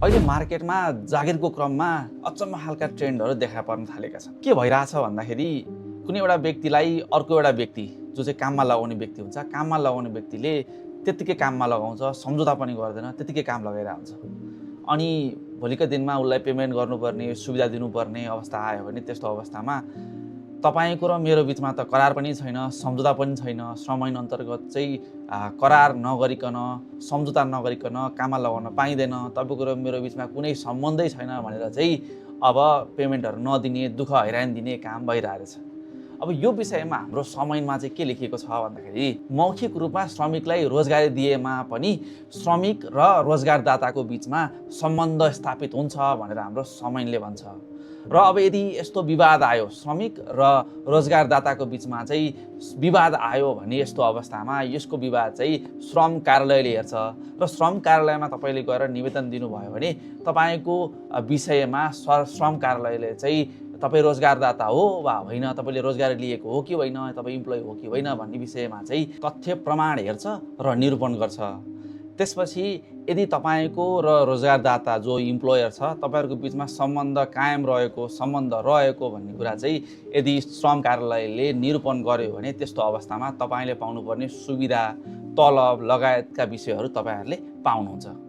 अहिले मार्केटमा जागिरको क्रममा अचम्म खालका ट्रेन्डहरू देखा पर्न थालेका छन्। के भइरहेछ भन्दाखेरि कुनै एउटा व्यक्तिलाई अर्को एउटा व्यक्ति जो चाहिँ काममा लगाउने व्यक्ति हुन्छ, काममा लगाउने व्यक्तिले त्यत्तिकै काममा लगाउँछ, सम्झौता पनि गर्दैन, त्यत्तिकै काम लगाइरहेको हुन्छ। अनि भोलिका दिनमा उसलाई पेमेन्ट गर्नुपर्ने, सुविधा दिनुपर्ने अवस्था आयो भने त्यस्तो अवस्थामा तपाईको र मेरो बिचमा त करार पनि छैन, सम्झौता पनि छैन। श्रम ऐन अन्तर्गत चाहिँ करार नगरिकन, सम्झौता नगरिकन काममा लगाउन पाइँदैन। तपाईको र मेरो बिचमा कुनै सम्बन्धै छैन भनेर चाहिँ अब पेमेन्टहरू नदिने, दुःख हैरान दिने काम भइरहेछ। अब यो विषयमा हाम्रो श्रम ऐनमा चाहिँ के लेखिएको छ भन्दाखेरि मौखिक रूपमा श्रमिकलाई रोजगारी दिएमा पनि श्रमिक र रोजगारदाताको बिचमा सम्बन्ध स्थापित हुन्छ भनेर हाम्रो श्रम ऐनले भन्छ। र अब यदि यस्तो विवाद आयो, श्रमिक र रोजगारदाताको बिचमा चाहिँ विवाद आयो भने यस्तो अवस्थामा यसको विवाद चाहिँ श्रम कार्यालयले हेर्छ र श्रम कार्यालयमा तपाईँले गएर निवेदन दिनुभयो भने तपाईँको विषयमा श्रम कार्यालयले चाहिँ तपाईँ रोजगारदाता हो वा होइन, तपाईँले रोजगारी लिएको हो कि होइन, तपाईँ इम्प्लोइ हो कि होइन भन्ने विषयमा चाहिँ तथ्य प्रमाण हेर्छ र निरूपण गर्छ। त्यसपछि यदि तपाईँको र रोजगारदाता जो इम्प्लोयर छ तपाईँहरूको बिचमा सम्बन्ध कायम रहेको, सम्बन्ध रहेको भन्ने कुरा चाहिँ यदि श्रम कार्यालयले निरूपण गर्यो भने त्यस्तो अवस्थामा तपाईँले पाउनुपर्ने सुविधा, तलब लगायतका विषयहरू तपाईँहरूले पाउनुहुन्छ।